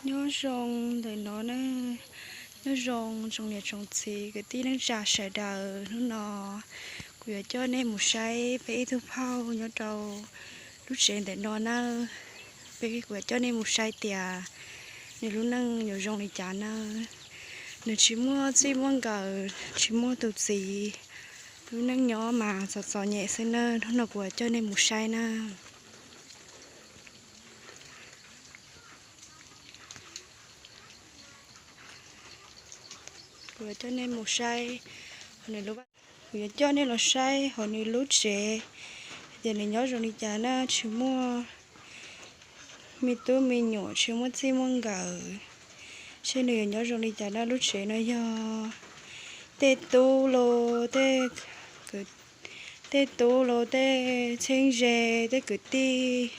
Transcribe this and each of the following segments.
Nyob zoo ntawm no na, nyob zoo tsoom niam tsoom txiv kwv tij neej tsa sawv daws. Hnub no kuv yuav coj nej mus saib peb ib tug phauj nyob rau lub tsev ntawm no na. Peb kuv yuav coj nej mus saib tias nws lub neej yuav zoo li cas na. Nws tsis muaj txij muaj nkawm, tsis muaj tus txiv, lub neej nyob mas txom txom nyem xwb na. Hnub no kuv yuav coj nej mus saib na. Kuv yuav coj nej mus saib, kuv yuav coj nej los saib hauv nws lub tsev, tias nws nyob zoo li cas na. Tsis muaj me tub me nyuam, tsis muaj txij muaj nkawm, seb nws yuav nyob zoo li cas na. Lub tsev no yog tej tub los, tej tub los, tej txheeb ze, tej kwv tij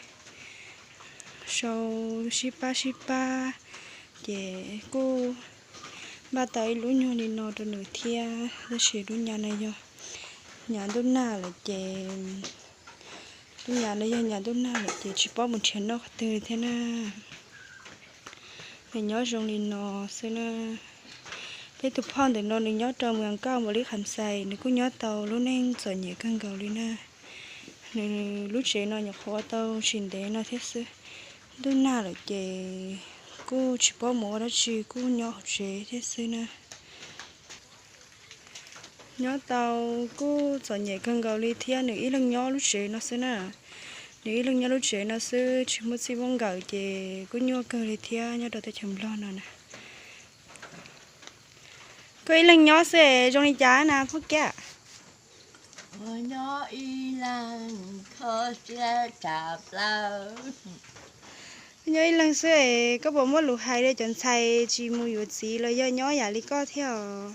sau sib pab sib pab, ces kuj npaj tau ib lub nyuag li no rau nws thiab. Tab sis lub nyuag no yog nyuag ntuj nag lawm ces, lub nyuag no yog nyuag ntuj nag lawm ces tsis paub mus nrhiav noj qhov twg li thiab na. Nws nyob zoo li no xwb na. Peb tus phauj ntawm no nws nyob rau Moos Kaj, Npaus Lis Kham Xais, nws kuj nyob tau lub neej txom nyem kawg nkaus li na. Nws lub tsev no nyuam qhuav tau tsis ntev no thiab xwb. Ntuj nag lawm ces kuj tsis paub mus ua dab tsi, kuj nyob hauv tsev thiab xwb na. Nyob tau kuj txom nyem kawg nkaus li thiab, nws ib leeg nyob lub tsev no xwb na. Nws ib leeg nyob lub tsev no xwb, tsis muaj txij muaj nkawm ces kuj nyuaj kawg li thiab nyob rau teb chaws Nplog no na. Koj ib leeg nyob xwb es zoo li cas na Phoob Kiab? Nyob ib leeg xwb es koj puas muaj lus hais rau cov ntxhais tsis mus yuav txiv los yog nyob yam li koj thiab os?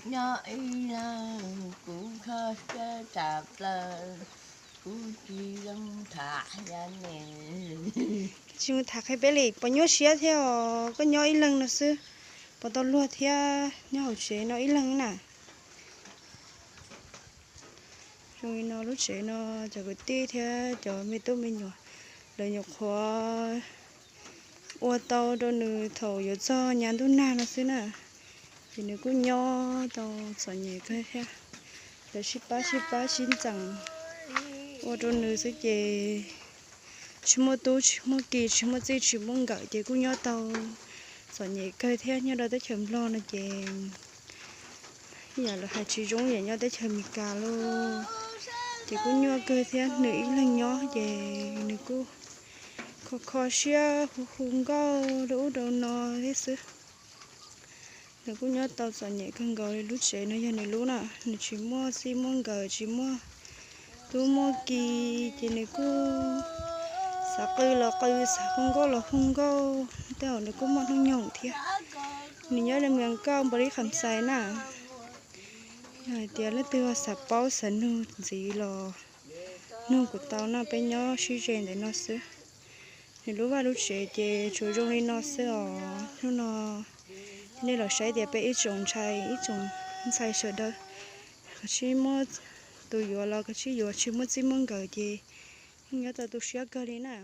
Tsis mus tham qhia peb li, puas nyuaj siab thiab os? Koj nyob ib leeg no xwb, puas tau luag thiab nyob hauv tsev no ib leeg na? Zoo li no lub tsev no cov kwv tij thiab cov me tub me nyuam lawv nyuam qhuav ua tau rau nws thaum yuav txog nyuag ntuj nag no xwb na. Ces nws kuj nyob tau txom nyem kawg thiab. Lawv sib pab sib pab sib ntxeev ua rau nws xwb ces tsis muaj tub tsis muaj ki, tsis muaj txij tsis muaj nkawm ces kuj nyob tau txom nyem kawg thiab. Nyob rau teb chaws Nplog no ces ib yam lawv hais tsis zoo yam nyob teb chaws Amelikas lauj. Ces kuj nyuaj kawg thiab, nws ib leeg nyob ces nws kuj kho kho siab hu hu nkauj rau ub rau no thiab xwb. Nws kuj nyob tau txom nyem kawg nkaus li. Lub tsev no yog nws lub na, nws tsis muaj txij muaj nkawm, tsis muaj tub muaj ki, ces nws kuj xav qw los qw, xav hu nkauj los hu nkauj, tej zaum nws kuj muaj hnub nyoog thiab. Nws nyob rau Moos Kaj, Npaus Lis Kham Xais na. Yog hais tias leej twg xav paub xav nug ntxiv los nug kuv tau no, peb nyob sib ze ntawm no xwb. Nws lub vaj lub tsev ces tsuas zoo li no xwb os. Hnub no nej los saib tias peb ib tsoom ntxhais, ib tsoom ntxhais sawv daws, koj tsis muaj tus yuav los koj tsis yuav, tsis muaj txij muaj nkawm ces yeej nyob tau tu siab kawg li na.